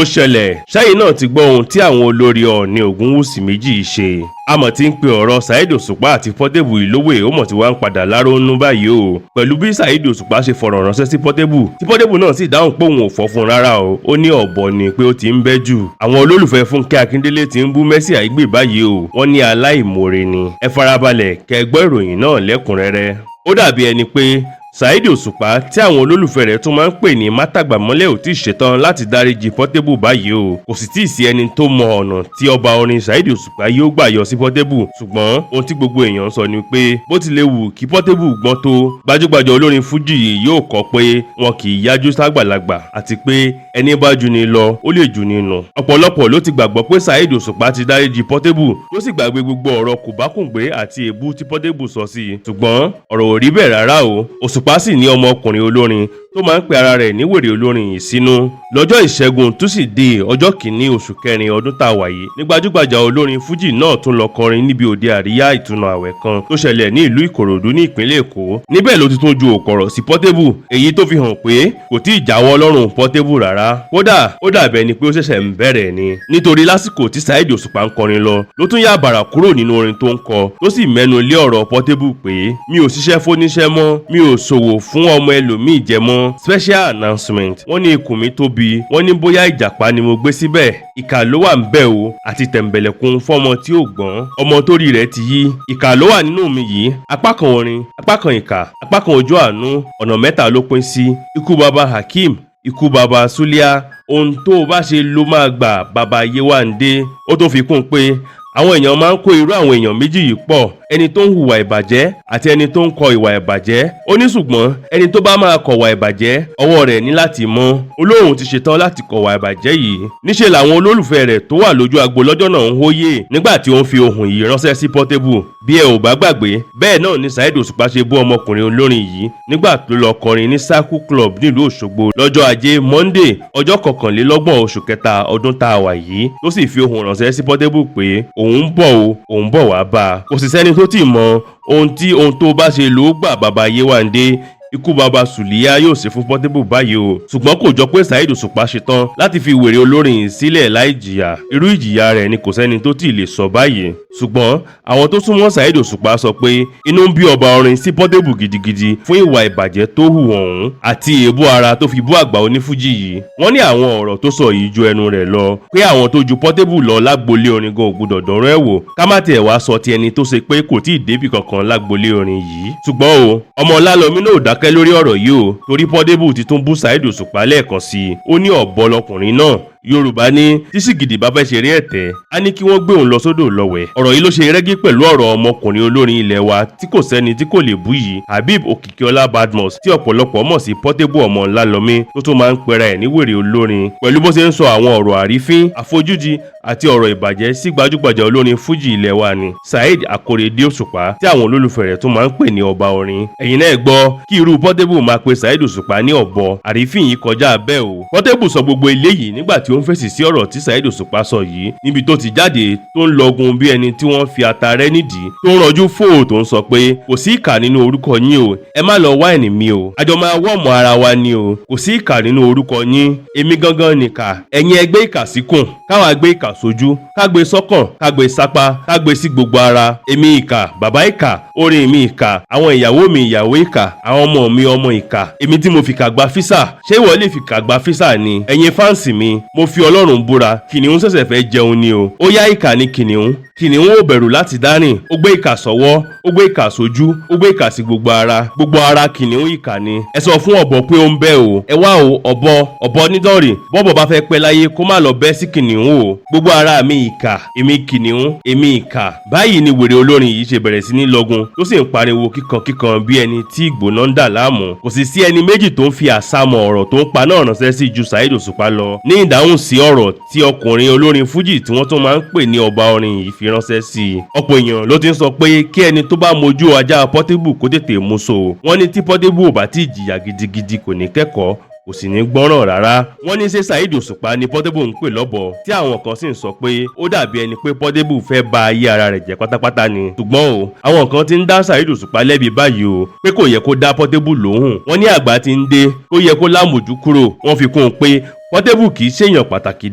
Ó ṣẹlẹ̀ sẹ́yìn náà ti gbọ́ ohun tí àwọn olórí Ọọ̀ni Ògúnwùsì méjì yìí ṣe. Àmọ́ tí ń pe ọ̀rọ̀ Saheed Òṣùpá àti Portable yìí lówè, ó mọ̀ tí wàá ń padà lárónú báyìí o, pẹ̀lú bí Saheed Òṣùpá ṣe fọ̀rọ̀ ránṣẹ́ sí Portable, tí Portable náà sì dáhùn pé òun ò fọ́ fún un rárá o. Ó ní ọ̀bọ ni, pé ó ti ń bẹ́ jù. Àwọn olólùfẹ́ Fúnkẹ́ Akíndélé ti ń bú Mercy Aigbe báyìí o, wọ́n ní aláìmoore ni. Ẹ farabalẹ̀ kẹ́ gbọ́ ìròyìn náà lẹ́kùnrẹ́rẹ́. Ó dàbí ẹni pé Saheed Òṣùpá, tí àwọn olólùfẹ́ rẹ̀ tún máa ń pè ní Mátàgbàmọ́lẹ̀, ò tí ì ṣetán láti dáríjì Portable báyìí o. Kò sì tí ì sí ẹni tó mọ ọ̀nà tí ọba orin Saheed Òṣùpá yóò gbà yọ sí Portable, ṣùgbọ́n ohun tí gbogbo èèyàn ń sọ ni pé bó ti lè wù kí Portable gbọ́n tó, gbajúgbajà olórin fújì yìí yóò kọ́ pé wọn kì í yájú ságbàlagbà, àti pé ẹni bá ju ni lọ, ó lè jù ni nù. Ọ̀pọ̀lọpọ̀ ló ti gbàgbọ́ pé Saheed Òṣùpá ti dáríjì Portable, tó sì gbàgbé gbogbo ọ̀rọ̀ kòbákùngbé àti èébú tí Portable sọ sí i, ṣùgbọ́n ọ̀rọ̀ ò rí bẹ́ẹ̀ rárá o. Òṣùpá sì ní ọmọkùnrin olórin tó máa ń pe ara rẹ̀ ní wèrè olórin yìí sínú. Lọ́jọ́ Ìṣẹ́gun Túsídẹ̀ẹ́, ọjọ́ 1 oṣù kẹrin ọdún tá a wà yìí, ní gbajúgbajà olórin fújì náà tún lọ kọrin níbi òde àríyá ìtúnu àwẹ̀ kan tó ṣẹlẹ̀ ní ìlú Ìkòròdú ní ìpínlẹ̀ Èkó. Níbẹ̀ ló ti tún ju òkọ̀rọ̀ sí Portable, èyí tó fi hàn pé kò tí ì jáwọ́ lọ́rùn Portable rárá. Kódà, ó dàbẹ̀ ni pé ó ṣẹ̀ṣẹ̀ ń bẹ̀rẹ̀ ni, nítorí lásìkò tí Saheed Òṣùpá ń kọrin lọ ló tún yà bàrà kúrò nínú orin tó ń kọ, tó sì mẹ́nu lé ọ̀rọ̀ Portable pé mi ò ṣiṣẹ́ fóníṣẹ́ mọ́, mi ò ṣòwò fún ọmọ ẹlòmíì jẹ mọ́. Special announcement: wọ́n ní ikùn mi tóbi, wọ́n ní bóyá ìjàpá ni mo gbé síbẹ̀. Ìkà ló wà ń bẹ̀ o, àti tẹ̀m̀bẹ̀lẹ̀kun fọ́mọ tí ò gbọ́n, ọmọ torí rẹ̀ ti yí. Ìkà ló wà nínú mi yìí, apá kan orin, apá kan ìkà, apá kan ojú àánú, ọ̀nà mẹ́ta ló pín sí. Ikú baba Hakeem, ikú baba Sulia, ohun tó o bá ṣe ló máa gbà, baba Yewande. Ó tún fi kún un pé àwọn èèyàn máa ń kó irú àwọn èèyàn méjì yìí pọ̀, ẹni tó ń hùwà ìbàjẹ́ àti ẹni tó ń kọ ìwà ìbàjẹ́. Ó ní ṣùgbọ́n ẹni tó bá máa kọ̀wà ìbàjẹ́, ọwọ́ rẹ̀ ní láti mọ́. Olóhùn ti ṣetán láti kọ̀wà ìbàjẹ́ yìí. Níṣẹ́ làwọn olólùfẹ́ rẹ̀ tó wà lójú agbo lọ́jọ́ náà ń hóyè nígbà tí ó ń fi ohùn yìí ránṣẹ́ sí Portable. Bí ẹ ò bá gbàgbé, bẹ́ẹ̀ náà ni Saheed Òṣùpá ṣe bú ọmọkùnrin olórin yìí nígbà tó lọ kọrin ní Circle Club nílùú Òṣogbo lọ́jọ́ Ajé Monday, ọjọ́ 21 oṣù kẹta ọdún tá a wà yìí, tó sì fi ohùn ránṣẹ́ sí Portable pé òun ń bọ̀ o, òun bọ̀ wá bá a. Kò sì sẹ́ni tó tì mọ ohun tí ohun tó bá ṣe ló gbà, bàbá Yéwándé, ikú baba Sùlíyá yóò ṣe fún Portable báyìí o. Ṣùgbọ́n kò jọ pé Saheed Òṣùpá ṣetán láti fi wèrè olórin yìí sílẹ̀ láì jìyà. Irú ìjìyà rẹ̀ ni kò sẹ́ni tó tì lè sọ báyìí, ṣùgbọ́n àwọn tó súnmọ́ Saheed Òṣùpá sọ pé inú ń bí ọba orin sí Portable gidigidi fún ìwà ìbàjẹ́ tó hù ọ̀hún àti èébú ara tó fi bú àgbà onífújì yìí. Wọ́n ní àwọn ọ̀rọ̀ tó sọ yìí ju ẹnu rẹ̀ lọ, pé àwọn tó ju Portable lọ lágbolé orin gan ò gbọdọ̀ dọ̀rọ̀ ẹ̀ wò, ká má tiẹ̀ wá sọ ti ẹni tó ṣe pé kò tí ì débì kankan lágbolé orin yìí. Ṣùgbọ́n o, ọmọ Ọlálọ́mí náà ò dákẹ́ lórí ọ̀rọ̀ yìí o, torí Portable ti tún bú Saheed Òṣùpá lẹ́ẹ̀kan sí i. Ó ní ọ̀bọ lọkùnrin náà. Yorùbá ní tí sìgìdì bá fẹ́ ṣeré ẹ̀tẹ́, á ní kí wọ́n gbé òun lọ sódò lọ́wẹ̀. Ọ̀rọ̀ yìí ló ṣe rẹ́gí pẹ̀lú ọ̀rọ̀ ọmọkùnrin olórin ilẹ̀ wa tí kò sẹ́ni tí kò lè bú yìí, Habib Òkìkíọlá Badmus, tí ọ̀pọ̀lọpọ̀ mọ̀ sí Portable ọmọ Ńlálọ́mí, tó tún máa ń pera ẹ̀ ní wèrè olórin, pẹ̀lú bó ṣe ń sọ àwọn ọ̀rọ̀ àrífín, àfojúdi àti ọ̀rọ̀ ìbàjẹ́ sí gbajúgbajà olórin fújì ilẹ̀ wa ni Saheed Akorede Òṣùpá, tí àwọn olólùfẹ́ rẹ̀ tún máa ń pè ní ọba orin. Ẹ̀yin náà gbọ́, kí irú Portable máa pe Saheed Òṣùpá ní ọ̀bọ, àrífín yìí kọjá bẹ́ẹ̀ o. Portable sọ gbogbo eléyìí nígbà tí ó ń fèsì sí ọ̀rọ̀ tí Saheed Òṣùpá sọ yìí, níbi tó ti jáde tó ń lọgun bí ẹni tí wọ́n fi ata rẹ́ nídìí, tó ń rọjú fóò, tó ń sọ pé kò sí ìkà nínú orúkọ yín o, ẹ má lọ wá ẹ̀nì mi o, àjọ máa wọ́ọ̀mù ara wa ni o. Kò sí ìkà nínú orúkọ yín, èmi gangan nìkà. Ẹ̀yin ẹgbẹ́ ìkà síkùn, káwa gbé ìkà sójú, ká gbé sọ́kàn, ká gbé sápá, ká gbé sí gbogbo ara. Èmi ìkà, bàbá ìkà, orin mi ìkà, àwọn ìyàwó mi ìyàwó ìkà, àwọn ọmọ mi ọmọ ìkà. Èmi tí mo fìkà gba visa, ṣé ìwọ lè fìkà gba visa ni? Ẹ̀yin fans mi, mo fi Ọlọ́run búra, kìnìún ṣẹ̀ṣẹ̀ fẹ́ jẹun ni o. Ó yá, ìkà ni kìnìún. Kìnìún ò bẹ̀rù láti dárìn. Ó gbé ìkà sọ́wọ́, ó gbé ìkà sójú, ó gbé ìkà sí gbogbo ara. Gbogbo ara kìnìún ìkà ni. Ẹ sọ fún ọ̀bọ pé ó ń bẹ́ o. Ẹ wá o, ọ̀bọ, ọ̀bọ nídọ̀rì. Bọ́bọ̀ bá fẹ́ pẹ́ láyé, kó má lọ bẹ́ sí kìnìún o. Gbogbo ara mi ìkà, èmi kìnìún, èmi ìkà. Báyìí ni wèrè olórin yìí ṣe bẹ̀rẹ̀ sí ní lọ́gun, tó sì ń pariwo kíkankíkan bí ẹni tí ìgbóná ń dà láàmú. Kò sì sí ẹni méjì tó ń fi àsámọ̀ ọ̀rọ̀ tó ń pa náà ránṣẹ́ sí ju Saheed Òṣùpá lọ ní ìdáhùn sí ọ̀rọ̀ tí ọkùnrin olórin fújì tí wọ́n tún máa ń pè ní ọba orin yìí fi ránṣẹ́ sí i. Ọ̀pọ̀ èèyàn ló ti ń sọ pé kí ẹni tó bá mojú ajá Portable kó tètè mú so. Wọ́n ní tí Portable ò bá tí ì jìyà gidigidi, kò ní kẹ́kọ̀ọ́, kò sì ní gbọ́ràn rárá. Wọ́n ní ṣé Saheed Òṣùpá ni Portable ń pè lọ́bọ̀, tí àwọn kan sì ń sọ pé ó dàbí ẹni pé Portable fẹ́ ba ayé ara rẹ̀ jẹ́ pátápátá ni. Ṣùgbọ́n o, àwọn kan ti ń dá Saheed Òṣùpá lẹ́bi báyìí o, pé kò yẹ kó dá Portable lóhùn. Wọ́n ní àgbà ti ń dé, ó yẹ kó lámòjú kúrò. Wọ́n fi kún un pé Portable kì í ṣèyàn pàtàkì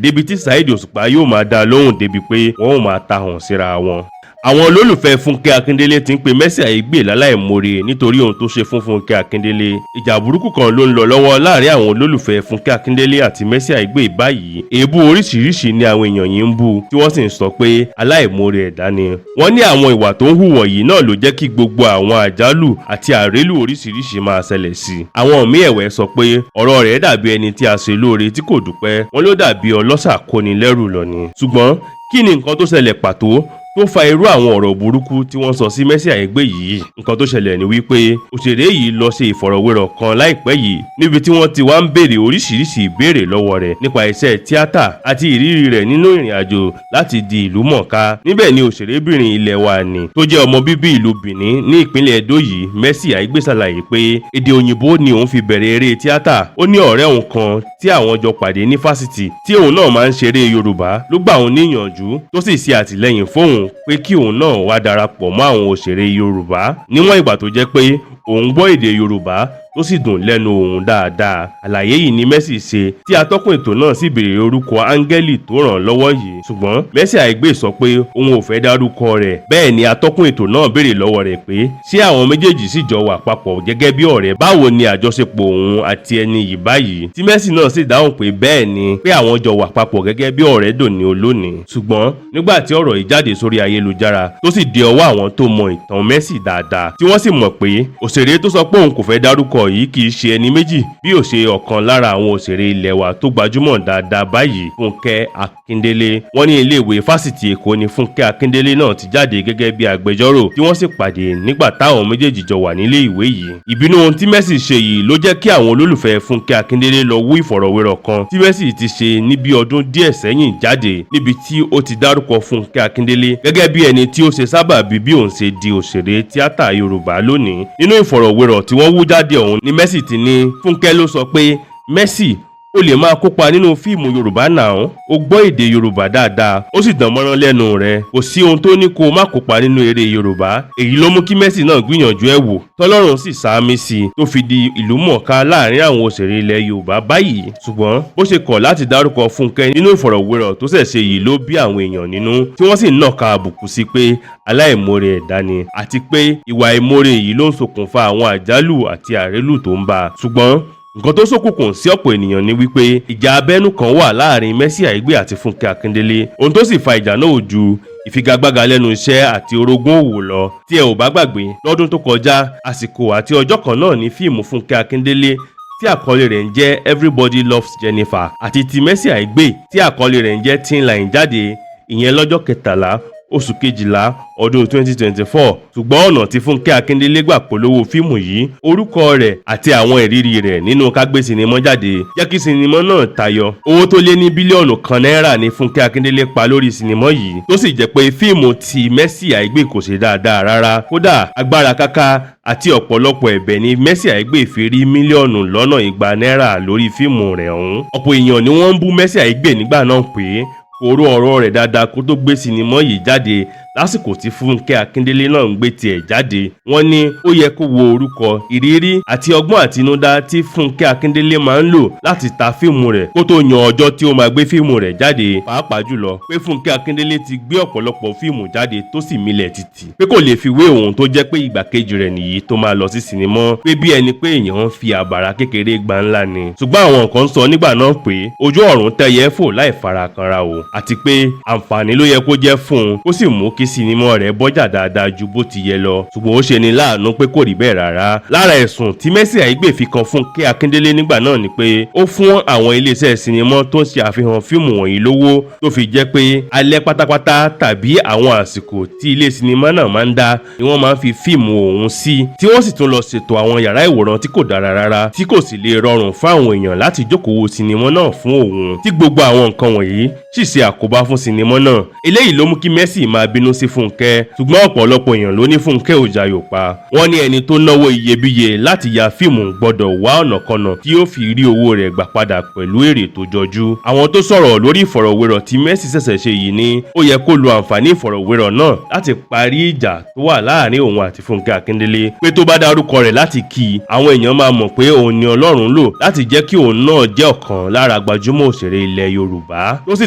débi tí Saheed Òṣùpá yóò máa dá lóhùn débi pé wọ́n ó máa ta hàn síra wọn. Àwọn olólùfẹ́ Fúnkẹ́ Akíndélé ti ń pe Mercy Aigbe láláìmoore nítorí ohun tó ṣe fún Fúnkẹ́ Akíndélé. Ìjà burúkú kan ló ń lọ lọ́wọ́ láàrin àwọn olólùfẹ́ Fúnkẹ́ Akíndélé àti Mercy Aigbe báyìí. Èébú oríṣiríṣi ni àwọn èèyàn yìí ń bú, tí wọ́n sì ń sọ pé aláìmoore ẹ̀dá ni. Wọ́n ní àwọn ìwà tó ń hù wọ̀nyí náà ló jẹ́ kí gbogbo àwọn àjálù àti àrélù oríṣiríṣi máa ṣẹlẹ̀ sí i. Àwọn míì ẹ̀wẹ̀ sọ pé ọ̀rọ̀ rẹ̀ dàbí ẹni tí a ṣe lóore tí kò dúpẹ́. Wọ́n ló dàbí ọlọ́ṣà kóni lẹ́rù lọ ni. Ṣùgbọ́n kí ni nǹkan tó ṣẹlẹ̀ pàtó tó fa irú àwọn ọ̀rọ̀ burúkú tí wọ́n sọ sí Mercy Aigbe yìí? Nǹkan tó ṣẹlẹ̀ ni wípé òṣèré yìí lọ ṣe ìfọ̀rọ̀wérọ̀ kan láìpẹ́ yìí, níbi tí wọ́n ti wá ń béèrè oríṣiríṣi ìbéèrè lọ́wọ́ rẹ̀ nípa iṣẹ́ tíátà àti ìrírí rẹ̀ nínú ìrìn àjò láti di ìlú mọ̀ọ́ká. Níbẹ̀ ni òṣèrébìnrin ilẹ̀ wa ni tó jẹ́ ọmọ bíbí ìlú Benin ní ìpínlẹ̀ Edo yìí, Mercy Aigbe, ṣàlàyé pé èdè òyìnbó ni òun fi bẹ̀rẹ̀ eré tíátà. Ó ní ọ̀rẹ́ òun kan tí àwọn jọ pàdé ní fásitì, tí òun náà máa ń ṣeré Yorùbá, ló gbà òun níyànjú tó sì ṣe àtìlẹ́yìn fóun pé kí òun náà wá darapọ̀ mọ́ àwọn òṣèré Yorùbá, níwọ̀n ìgbà tó jẹ́ pé òun gbọ́ èdè Yorùbá tó sì dùn lẹ́nu òun dáadáa. Àlàyé yìí ni Mercy ṣe tí atọ́kùn ètò náà sì béèrè orúkọ áńgẹ́lì tó ràn án lọ́wọ́ yìí, ṣùgbọ́n Mercy Aigbe sọ pé òun ò fẹ́ dárúkọ rẹ̀. Bẹ́ẹ̀ ni atọ́kùn ètò náà béèrè lọ́wọ́ rẹ̀ pé ṣé àwọn méjèèjì sì jọ wà papọ̀ gẹ́gẹ́ bí ọ̀rẹ́, báwo ni àjọṣepọ̀ òun àti ẹni yìí báyìí, tí Mercy náà sì dáhùn pé bẹ́ẹ̀ ni, pé àwọn jọ wà papọ̀ gẹ́gẹ́ bí ọ̀rẹ́ dòní olónìí. Ṣùgbọ́n nígbà tí ọ̀rọ̀ yìí jáde sórí ayélujára, tó sì dé ọwọ́ àwọn tó mọ ìtàn Mercy dáadáa, tí wọ́n sì mọ̀ pé òṣèré tó sọ pé òun kò fẹ́ dárúkọ yìí kì í ṣe ẹni méjì bí ó ṣe ọ̀kan lára àwọn òṣèré ilẹ̀ wa tó gbajúmọ̀ dáadáa báyìí, Fúnkẹ́ Akíndélé. Wọ́n ní iléèwé fásitì Èkó ni Fúnkẹ́ Akíndélé náà ti jáde gẹ́gẹ́ bí agbẹjọ́rò, tí wọ́n sì pàdé nígbà táwọn méjèèjì jọ wà nílé ìwé yìí. Ìbínú ohun tí Mercy ṣe yìí ló jẹ́ kí àwọn olólùfẹ́ Fúnkẹ́ Akíndélé lọ wú ìfọ̀rọ̀wérọ̀ kan tí Mercy ti ṣe ní bí ọdún díẹ̀ sẹ́yìn jáde, níbi tí ó ti dárúkọ Fúnkẹ́ Akíndélé gẹ́gẹ́ bí ẹni tí ó ṣe sábàbí bí òun ṣe di òṣèré tíátà Yorùbá lónìí. Nínú ìfọ̀rọ̀wérọ̀ tí wọ́n wú jáde ọ̀hún ni Mercy ti ní Fúnkẹ́ ló sọ pé, "Mercy, o lè máa kópa nínú fíìmù Yorùbá náà. O gbọ́ èdè Yorùbá dáadáa, ó sì dán mọ́rán lẹ́nu rẹ̀. Kò sí ohun tó ní kó o má kópa nínú eré Yorùbá." Èyí ló mú kí Mercy náà gbìyànjú ẹ̀ wò, tọ́lọ́run sì sáámi sí i tó fi di ìlú mọ̀ọ́ká láàrin àwọn òṣèré ilẹ̀ Yorùbá báyìí. Ṣùgbọ́n bó ṣe kọ̀ láti dárúkọ Fúnkẹ́ nínú ìfọ̀rọ̀wérọ̀ tó ṣẹ̀ ṣe yìí ló bí àwọn èèyàn nínú, tí wọ́n sì nàka àbùkù sí pé aláìmoore ẹ̀dá ni, àti pé ìwà ìmoore yìí ló ń ṣokùnfà àwọn àjálù àti àrélù tó ń bá a. Ṣùgbọ́n nǹkan tó ṣókùnkùn sí ọ̀pọ̀ ènìyàn ni wípé ìjà abẹ́nú kan wà láàrin Mercy Aigbe àti Fúnkẹ́ Akíndélé. Ohun tó sì fa ìjà náà ò ju ìfigagbága lẹ́nu iṣẹ́ àti orogún òwò lọ. Tí ẹ ò bá gbàgbé, lọ́dún tó kọjá, àsìkò àti ọjọ́ kan náà ní fíìmù Fúnkẹ́ Akíndélé tí àkọlé rẹ̀ ń jẹ́ Everybody Loves Jennifer àti ti Mercy Aigbe tí àkọlé rẹ̀ ń jẹ́ Thin Line jáde, ìyẹn lọ́jọ́ 13 oṣù 12 ọdún 2024. Ṣùgbọ́n ọ̀nà tí Fúnkẹ́ Akíndélé gbà polówó fíìmù yìí, orúkọ rẹ̀ àti àwọn ìrírí rẹ̀ nínú kágbé sinimá jáde jẹ́ kí sinimá náà tayọ. Owó tó lé ní bílíọ̀nù 1 náírà ní Fúnkẹ́ Akíndélé pa lórí sinimá yìí, tó sì jẹ́ pé fíìmù ti Mercy Aigbe kò ṣe dáadáa rárá. Kódà, agbára káká àti ọ̀pọ̀lọpọ̀ ẹ̀bẹ̀ ni Mercy Aigbe fi rí mílíọ̀nù lọ́nà 200 náírà lórí fíìmù rẹ̀ ọ̀hún. Ọ̀pọ̀ èèyàn ni wọ́n ń bú Mercy Aigbe nígbà náà pé kò rò ọ̀rọ̀ rẹ̀ dáadáa kó tó gbé sinimá yìí jáde lásìkò tí Fúnkẹ́ Akíndélé náà ń gbé tiẹ̀ jáde. Wọ́n ní ó yẹ kó wo orúkọ, ìrírí àti ọgbọ́n àtinúdá tí Fúnkẹ́ Akíndélé máa ń lò láti ta fíìmù rẹ̀ kó tó yan ọjọ́ tí ó máa gbé fíìmù rẹ̀ jáde, pàápàá jùlọ pé Fúnkẹ́ Akíndélé ti gbé ọ̀pọ̀lọpọ̀ fíìmù jáde tó sì milẹ̀ tìtì, pé kò lè fi wé òun tó jẹ́ pé ìgbà kejì rẹ̀ nìyí tó máa lọ sí sinimá, pé bí ẹni pé èèyàn ń fi àbàrà kékeré gba ńlá ni. Ṣùgbọ́n àwọn kan sọ nígbà náà pé ojú ọ̀run tẹ́yẹ fò láì fara kanra o, àti pé àǹfààní ló yẹ kó jẹ́ fún un, kó sì mú kí sinimá rẹ̀ bọ́jà dáadáa ju bó ti yẹ lọ. Ṣùgbọ́n ó ṣe ni láàánú pé kò rí bẹ́ẹ̀ rárá. Lára ẹ̀sùn tí Mercy Aigbe fi kan Fúnkẹ́ Akíndélé nígbà náà ni pé ó fún àwọn iléeṣẹ́ sinimá tó ń ṣe àfihàn fíìmù wọ̀nyí lówó, tó fi jẹ́ pé alẹ́ pátápátá tàbí àwọn àsìkò tí ilé sinimá náà máa ń dá ni wọ́n máa ń fi fíìmù òun sí, tí wọ́n sì tún lọ ṣètò àwọn yàrá ìwòran tí kò dára rárá, tí kò sì lè rọrùn fáwọn èèyàn láti jókòó wo sinimá náà fún òun, tí gbogbo àwọn nǹkan wọ̀nyí sì ṣe àkóbá fún sinimá náà. Eléyìí ló mú kí Mercy máa bínú. nínú sí Fúnkẹ́, ṣùgbọ́n ọ̀pọ̀lọpọ̀ èèyàn ló ní Fúnkẹ́ ò jayò pa. Wọ́n ní ẹni tó náwó iyebíye láti ya fíìmù gbọ́dọ̀ wá ọ̀nàkọnà tí yóò fi rí owó rẹ̀ gbà padà pẹ̀lú èrè tó jọjú. Àwọn tó sọ̀rọ̀ lórí ìfọ̀rọ̀wérọ̀ tí Mercy ṣẹ̀ṣẹ̀ ṣe yìí ní ó yẹ kó lo àǹfààní ìfọ̀rọ̀wérọ̀ náà láti parí ìjà tó wà láàrin òun àti Fúnkẹ́ Akíndélé, pé tó bá dárúkọ rẹ̀ láti kí i, àwọn èèyàn máa mọ̀ pé òun ni Ọlọ́run lò láti jẹ́ kí òun náà jẹ́ ọ̀kan lára gbajúmọ̀ òṣèré ilẹ̀ Yorùbá, tó sì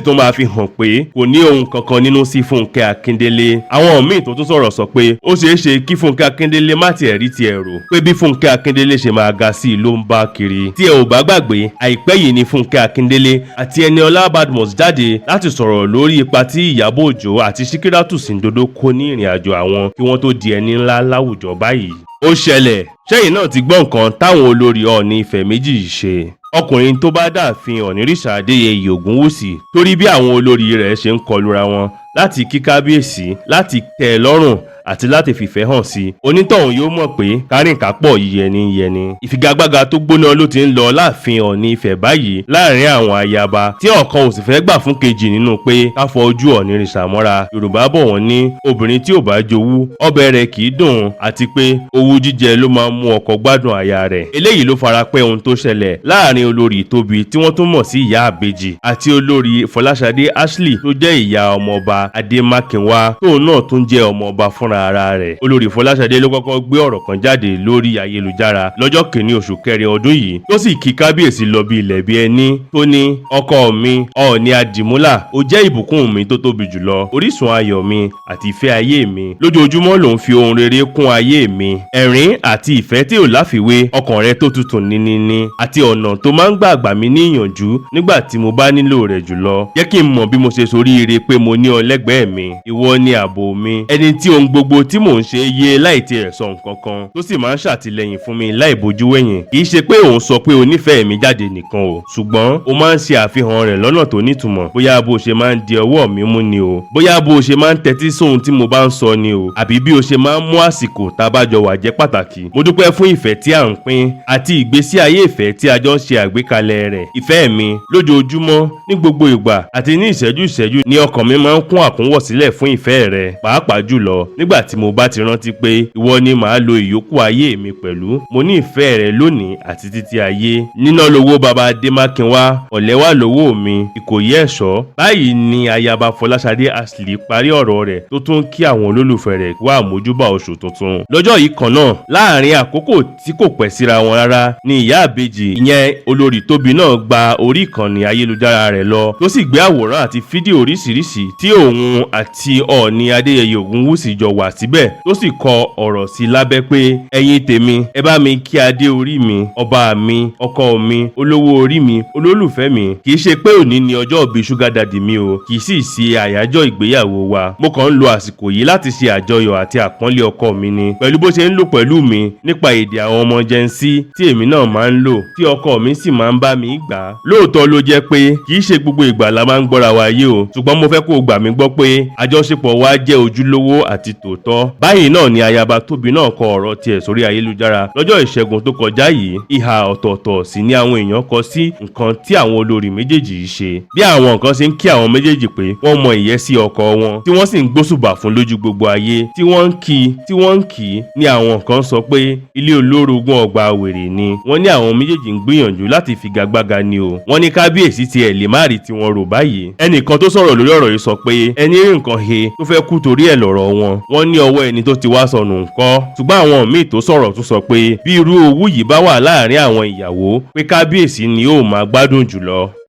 tún máa fi hàn pé kò ní ohun kankan nínú sí Fúnkẹ́ Akíndélé. Àwọn míì tó tún sọ̀rọ̀ sọ pé ó ṣeé ṣe kí Fúnkẹ́ Akíndélé má tiẹ̀ rí tiẹ̀ rò, pé bí Fúnkẹ́ Akíndélé ṣe máa ga sí i ló ń bá kiri. Tí ẹ ò bá gbàgbé, àìpẹ́ yìí ni Fúnkẹ́ Akíndélé àti Ẹniọlá Badmus jáde láti sọ̀rọ̀ lórí ipa tí Ìyábọ̀ Òjó àti Síkírátù Sìǹdodo kó ní ìrìn àjò àwọn kí wọ́n tó di ẹni ńlá láwùjọ báyìí. Ó ṣẹlẹ̀, ṣẹ́yìn náà ti gbọ́ nǹkan táwọn olórí Ọọ̀ni Ifẹ̀ méjì yìí ṣe. Ọkùnrin tó bá dáàfin Ọ̀nìrìṣà Adéyẹyè Ògúnwùsì torí bí àwọn olórí rẹ̀ ṣe ń kọlura wọn láti kí kábíyèsí, láti tẹ́ ẹ lọ́rùn àti láti fìfẹ́ hàn sí i, onítọ̀hún yóò mọ̀ pé kárìnkápọ̀ yíyẹni yẹni. Ìfigagbága tó gbóná ló ti ń lọ láàfin Ọọ̀ni Ifẹ̀ báyìí láàrin àwọn ayaba, tí ọ̀kan ò sì fẹ́ gbà fún kejì nínú pé ká fọ ojú Ọ̀nìrìṣà mọ́ra. Yorùbá bọ̀, wọ́n ní obìnrin tí ò bá jowú, ọbẹ̀ rẹ̀ kì í dùn, àti pé owú jíjẹ ló máa ń mú ọkọ gbádùn aya rẹ̀. Eléyìí ló fara pẹ́ ohun tó ṣẹlẹ̀ láàrin olórí Tóbi tí wọ́n tún mọ̀ sí ìyá àbejì àti olórí Fọláṣadé Ashley tó jẹ́ ìyá ọmọọba Adémákinwá, tóun náà tún jẹ́ ọmọọba fúnra ara rẹ̀. Olórí Fọláṣadé ló kọ́kọ́ gbé ọ̀rọ̀ kan jáde lórí ayélujára lọ́jọ́ 1 oṣù kẹrin ọdún yìí, tó sì kí kábíyèsí lọ bí ilẹ̀ bí ẹni, tó ní: "Ọkọ mi Ọọ̀ni Àdìmúlà, ó jẹ́ ìbùkún mi tó tóbi jùlọ, orísun ayọ̀ mi àti ìfẹ́ ayé mi. Lójoojúmọ́ ló ń fi ohun rere kún ayé mi, ẹ̀rín àti ìfẹ́ tí ò láfiwé, ọkàn rẹ tó tutù níníní àti ọ̀nà tó máa ń gbà gbà mí ní ìyànjú nígbà tí mo bá nílò rẹ̀ jùlọ. Jẹ́ kí n mọ̀ bí mo ṣe soríire pé mo ní ọ lẹ́gbẹ̀ẹ́ mi. Ìwọ ni ààbò mi, ẹni tí ohun gbogbo tí mò ń ṣe yé láì tiẹ̀ sọ nǹkan kan, tó sì máa ń ṣàtìlẹ́yìn fún mi láì bojú wẹ̀yìn. Kì í ṣe pé òun sọ pé o nífẹ̀ẹ́ mi jáde nìkan o, ṣùgbọ́n o máa ń ṣe àfihàn rẹ̀ lọ́nà tó nítumọ̀, bóyá bó ṣe máa ń di ọwọ́ mi mú ni o, bóyá bó ṣe máa ń tẹ́tí sóhun tí mo bá ń sọ ni o, àbí bí o ṣe máa ń mú àsìkò tá a bá jọ wà jẹ́ pàtàkì. Mo dúpẹ́ fún ìfẹ́ tí à ń pín àti ìgbésí ayé ìfẹ́ tí a jọ ń ṣe àgbékalẹ̀ rẹ̀. Ìfẹ́ mi, lójoojúmọ́, ní gbogbo ìgbà àti ní ìṣẹ́jú ìṣẹ́jú ni ọkàn mi máa ń kún àkúnwọ̀sílẹ̀ fún ìfẹ́ rẹ, pàápàá jùlọ nígbà tí mo bá ti rántí pé ìwọ ni màá lo ìyókù ayé mi pẹ̀lú. Mo ní ìfẹ́ rẹ lónìí àti títí ayé. Níná lowó baba Adémákinwá, ọ̀lẹ́wà lówó mi, Ìkòyí ẹ̀ṣọ́." Báyìí ni ayaba Fọláṣadé Ashley parí ọ̀rọ̀ rẹ̀, tó tún kí àwọn olólùfẹ́ rẹ̀ wá àmójúbà oṣù tuntun. Lọ́jọ́ yìí kan náà, láàrin àkókò tí kò pẹ́ síra wọn rárá, ni ìyá àbejì, ìyẹn olórí Tóbi náà, gba orí ìkànnì ayélujára rẹ̀ lọ, tó sì gbé àwòrán àti fídíò oríṣiríṣi tí òun àti Ọọ̀ni Adéyẹyè Ògúnwùsì jọ wà síbẹ̀, tó sì kọ ọ̀rọ̀ sí lábẹ́ pé: "Ẹ̀yin tèmi, ẹ bá mi kí adé orí mi, ọba mi, ọkọ mi, olówó orí mi, olólùfẹ́ mi. Kì í ṣe pé òní ni ọjọ́ ìbí sugar daddy mi o, kì í sì ṣe àyájọ́ ìgbéyàwó wa. Mo kàn ń lo àsìkò yìí láti ṣe àjọyọ̀ àti àpọ́nlé ọkọ mi ni, pẹ̀lú bó ṣe ń lò pẹ̀lú mi nípa èdè àwọn ọmọ Gen Z tí èmi náà máa ń lò, tí ọkọ mi sì máa ń bá mi gbà á. Lóòótọ́ ló jẹ́ pé kì í ṣe gbogbo ìgbà la máa ń gbọ́ra wa yé o, ṣùgbọ́n mo fẹ́ kó o gbà mí gbọ́ pé àjọṣepọ̀ wa jẹ́ ojúlówó àti tòótọ́." Báyìí náà ni ayaba Tóbi náà kọ ọ̀rọ̀ tiẹ̀ sórí ayélujára lọ́jọ́ Ìṣẹ́gun tó kọjá yìí. Ìhà ọ̀tọ̀ọ̀tọ̀ sì ni àwọn èèyàn kọ sí nǹkan tí àwọn olórí méjèèjì yìí ṣe. Bí àwọn kan ṣe ń kí àwọn méjèèjì pé wọ́n mọ ìyẹ́sí ọkọ wọn, tí wọ́n sì ń gbóṣùbà fún lójú gbogbo ayé, tí wọ́n ń kí tí wọ́n ń kí ní àwọn kan sọ pé ilé olórogún ọgbà wèrè ni. Wọ́n ní àwọn méjèèjì ń gbìyànjú láti figagbága ni o. Wọ́n ní kábíyèsí tiẹ̀ lè má rí tiwọn rò báyìí. Ẹnìkan tó sọ̀rọ̀ lórí ọ̀rọ̀ yìí sọ pé ẹni rí nǹkan he tó fẹ́ kú torí ẹ̀ lọ̀rọ̀ wọn. Wọ́n ní ọwọ́ ẹni tó ti wá sọnù ńkọ́? Ṣùgbọ́n àwọn míì tó sọ̀rọ̀ tún sọ pé bí irú owú yìí bá wà láàrin àwọn ìyàwó, pé kábíyèsí ni yóò máa gbádùn jùlọ.